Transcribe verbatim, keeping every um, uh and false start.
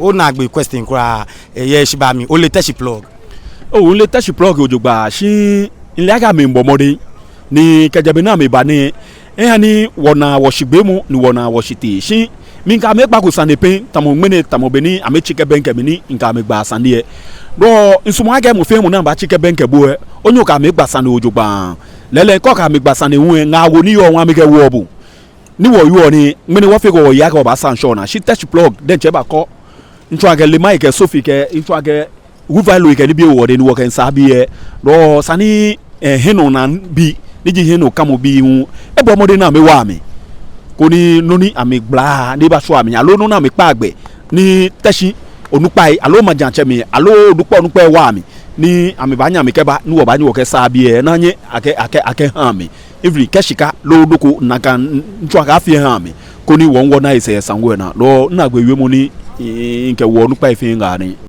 Onaagbee question kwraa, eyɛ shi ba mi, ole Teshie Plug? Oo, mile Teshie Plug jogbaŋŋ, shi mile akɛ amɛbɔ mɔdɛŋ. Ni kɛjɛ be ni amɛba nɛɛ, eha ni wɔna wɔshigbeemɔ, ni wɔna wɔshitee. Shi mikɛ amɛ kpaako sane pɛŋ, tamɔ ŋmɛnɛ, tamɔ be ni amɛtsi kɛbɛŋkɛ mi ni mikɛ amɛ gba sane lɛ. Lɔ, misumɔɔ akɛ mɔ fɛɛ mɔ ni baatsi kɛbɛŋkɛ bo lɛ, onyɛ okɛ amɛ gba sane jogbaŋŋ. Lɛɛlɛŋ kɛ okɛ amɛ gba sane hu lɛ, ŋaawoo ni yɔɔ hu amɛkɛwoɔ bo. Ni wɔyɔɔ nɛɛ, ŋmɛnɛ wɔfee ko wɔya akɛ wɔbaasaa ŋshɔnaa, shi Teshie Plug diɛŋtsɛ eba kɔ. Mitsɔɔ akɛ lema kɛ sofi kɛ, mitsɔɔ akɛ wheelbarrow kɛ nibii ewo wɔdɛŋ ni wɔkɛsaa biɛ. Lɔ, esa ni, eh, hiɛnɔkamɔ bii, ni ji hiɛnɔkamɔ bii hu, ebɔ mɔdɛŋ ni amɛwa amɛ. Koni nɔ ni amɛgbalaa ni ebashwa amɛ, aloo nɔ ni amɛkpaa gbɛ, ni Teshie onukpai, aloo maŋtsɛmɛi, aloo onukpa onukpai wa amɛ, ni amɛbaanyɛ amɛkɛba, ni wɔbaanyɛ wɔkɛsaa biɛ, ni anyɛ akɛ, akɛ, akɛha amɛ. Even kɛ shika loo nɔ ko nakai, mitsɔɔ akɛ afee aha amɛ. Koni wɔ hu wɔna esɛɛ yɛ saŋku lɛ naa. Lɔ, minaagbee wiemɔ ni, eh, mikɛwoɔ onukpai fɛɛ ŋaa nɛ.